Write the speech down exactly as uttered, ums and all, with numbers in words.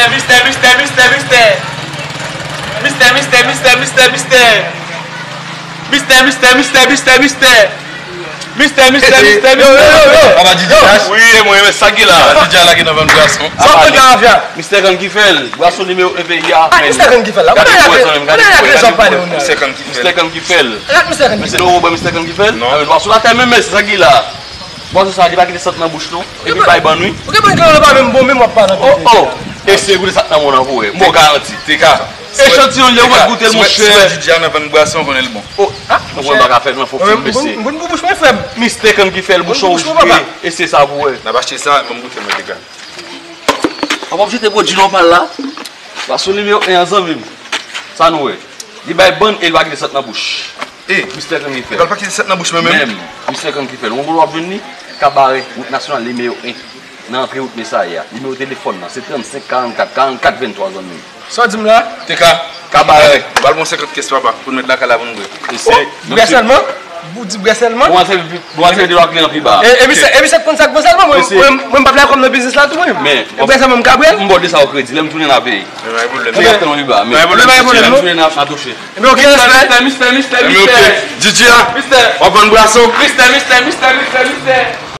Mistè, mistè, mistè, mistè. Mistè, mistè, mistè, mistè, mistè. Mistè, mistè, mistè, mistè, mistè. Mistè, mistè, mistè, mistè. Papa Didye H. Wi, e mwen, men sa ki la. Papa Didye H la ki nan vann bwason. Sa w konn nan afè a? Mistè Kann ki fè l. Bwason nimewo en peyi a. Ah, Mistè Kann ki fè l la. Gade pou zanmi m, gade pou zanmi m. Mistè Kann ki fè l. Mistè Kann ki fè l. Mistè Kann ki fè l. Mistè Kann ki fè l. Non. Bwason la tèmen, men se sa ki la. Bwason sa, li pa kite sant nan bouch non. Epi bay bann wi. Ou gen bann ki pa menm bon, menm w ap pale. Oh, oh. Eseye goute sant nan moun an pou wè. M ba w garanti. Te ka. Echantiyon, lè w ap goute l, monchè. Si mwen di a nan vann bwason, konnen l bon. Oh, ah, monchè. Mwen pa ka fè l nan fo fim, mesye. Bon, bon, bon, bouch mwen, frè m. Mistè Kann ki fè l, bouchon wouj vye. E se sa pou wè. N ap achte sa, ban m goute, mwen, te ka. An p ap jete pwodui nòmal la. Bwason nimewo en an, zanmi m. Sa nou wè. Li bay bann e l pa kite sant nan bouch. E, Mistè Kann ki fè l. Li pa kite sant nan bouch mwen menm. Menm, Mistè Kann ki fè l. Ou konn kote w ap jwenn li? Kabare, wout nasyonal nimewo en. Nan antre wout Mesaya. Nimewo telefòn nan, se trannsenk karannkat karannkat venntwa, zanmi m. Sa w di m la? Te ka. Kabare. Ba l bon senkant kès, papa, pou n met lakay la pou n bwè. E se, oh, bwè sèlman? Ou di bwè sèlman? Bon, al fè, bon, al fè de lwa kliyan pi ba. E, e misye, e misye konn sa k bon sèlman, mwen, mwen, mwen m p ap lakòm nan biznis la tou, mwen. Men, e bwè sèlman m ka bwè l? M ba w de sa w kredi, lè m tounen n a peye. Men pa gen pwoblèm. Te ka fè yon pi ba, men. Pa gen pwoblèm, pa gen pwoblèm. Lè m tounen n a, n a touche. Ebyen, ok, respè. Mistè, mistè, mistè, mistè. Didye a. Mistè. W ap vann bwason. Mistè, mistè, mistè, mistè, mistè.